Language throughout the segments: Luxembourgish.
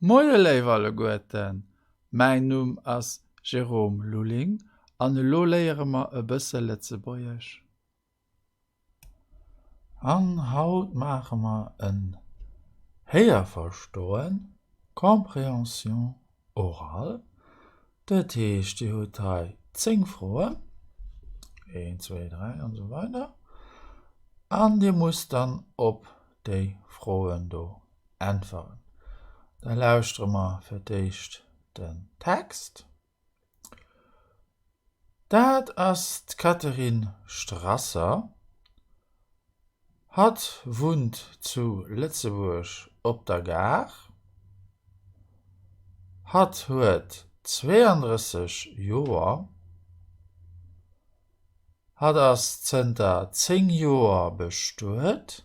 Moie léif alleguerten, mäin Numm ass Jérôme Lulling an elo léiere mer e bësse Lëtzebuergesch. An haut maache mer en Héierverstoen, Compréhension orale. Dat heescht, Dir hutt hei 10 Froen, 1, 2, 3 an esou weider, an Dir musst dann op déi Froen do äntweren. Da lauschtere mer fir d'éischt den Text. Dat ass d'Catherine Strasser. Hatt wunnt zu Lëtzebuerg op der Gare. Hatt huet 32 Joer. Hatt ass zënter 10 Joer bestuet.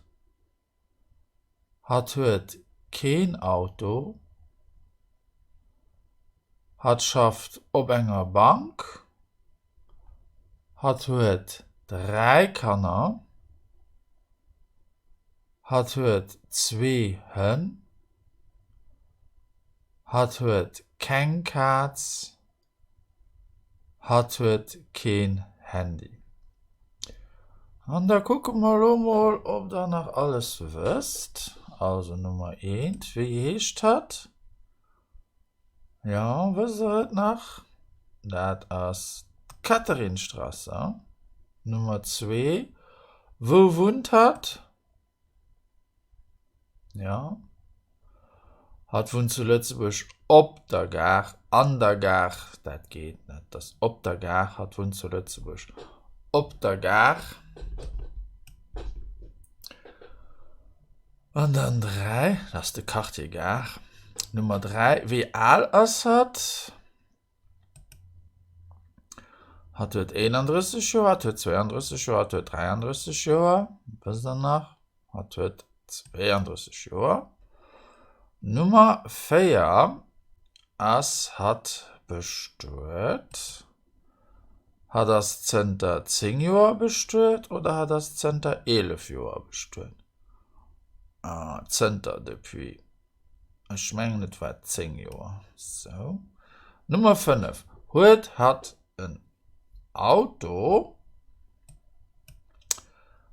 Hatt huet keen Auto. Hatt schafft op enger Bank. Hatt huet 3 Kanner. Hatt huet zwee Hënn. Hatt huet keng Kaz. Hatt huet keen Handy. An da kucke mer elo mol, ob der nach alles wësst. Also Nummer eent, wéi heescht hatt? Jo, wësst der et nach? Dat ass d'Catherine Strasser. Nummer zwee, wou wunnt hatt? Ja. Hatt wunnt zu Lëtzebuerg op der Gare, an der Gare, dat geet net, dat ass op der Gare, hatt wunnt zu Lëtzebuerg op der Gare. An dann 3, dat ass de Quartier Gare. Nummer 3, wéi al ass hatt? Hatt huet 31 Joer, hatt huet 32 Joer, hatt huet 33 Joer. Wësst der nach? Hatt huet 32 Joer. Nummer 4 ass hatt bestuet. Hatt ass zënter 10 Joer bestuet oder hatt ass zënter 11 Joer bestuet? Zënter, depuis. Ech mengen et war 10 Joer. Sou. Nummer 5. Huet hatt en Auto?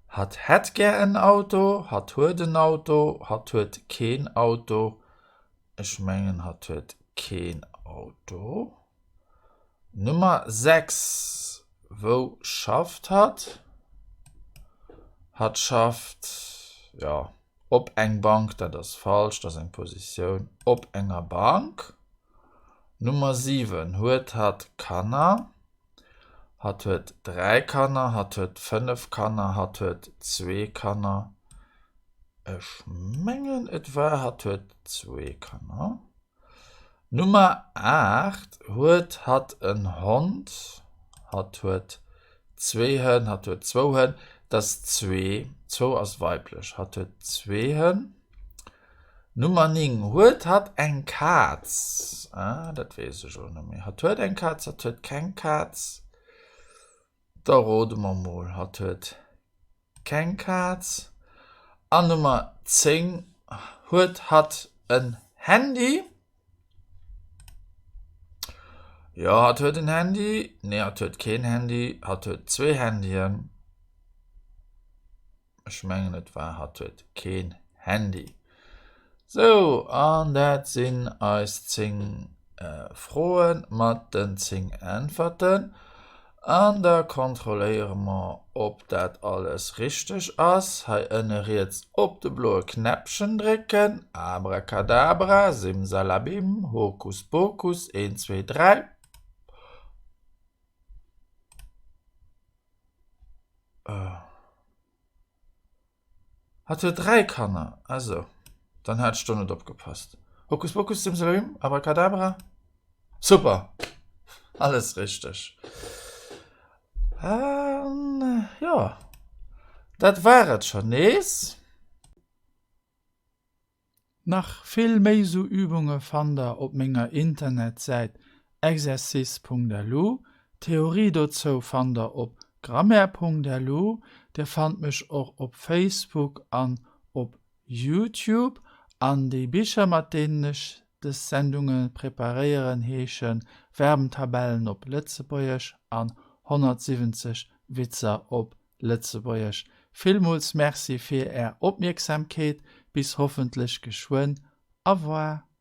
Hatt hätt gär en Auto. Hatt huet en Auto. Hatt huet keen Auto. Ech mengen hatt huet keen Auto. Nummer 6. Wou schafft hatt? Hatt schafft, jo, op eng Bank, dat ass falsch, dat ass eng Positioun, op enger Bank. Nummer 7. Huet hatt Kanner? Hatt huet 3 Kanner, hatt huet 5 Kanner, hatt huet zwee Kanner. Ech mengen et war hatt huet zwee Kanner. Nummer 8, Huet hatt en Hond? Hatt huet zwee Hënn. Hatt huet zwou Hënn. Dat ass zwee. Zwou ass weiblech. Hatt huet zwee Hënn. Nummer 9, Huet hatt eng Kaz? Ah, dat weess ech elo net méi. Hatt huet eng Kaz. Hatt huet keng Kaz. Da rode mer mol, hatt huet keng Kaz. An Nummer 10, huet hatt en Handy? Jo, hatt huet en Handy. Nee, hatt huet keen Handy. Hatt huet zwee Handyen. Ech mengen et war hatt huet keen Handy. Sou, an dat sinn eis 10 Froe mat den 10 Äntwerten. An da kontrolléiere mer, ob dat alles richteg ass. Hei ënne riets op de bloe Knäppchen drécken. Abracadabra, simsalabim, Hokuspokus, 1, 2, 3. Hatt huet 3 Kanner. Ah sou, dann hat ech do net opgepasst. Hokus pokus, simsalabim, abracadabra. Super! Alles richteg. An jo, dat war et schon nees. Nach vill méi sou Übunge fannt der op menger Internetsäit exercice.lu. D'Theorie dozou fannt der op grammaire.lu. Dir fannt mech och op Facebook an op Youtube. An déi Bicher mat deenen ech. Dës Sendunge preparéieren heeschen Verbentabellen op Lëtzebuergesch an 170 Witzer op Lëtzebuergesch. Villmools Merci fir Är Opmierksamkeet. Bis hoffentlech geschwënn. Au revoir.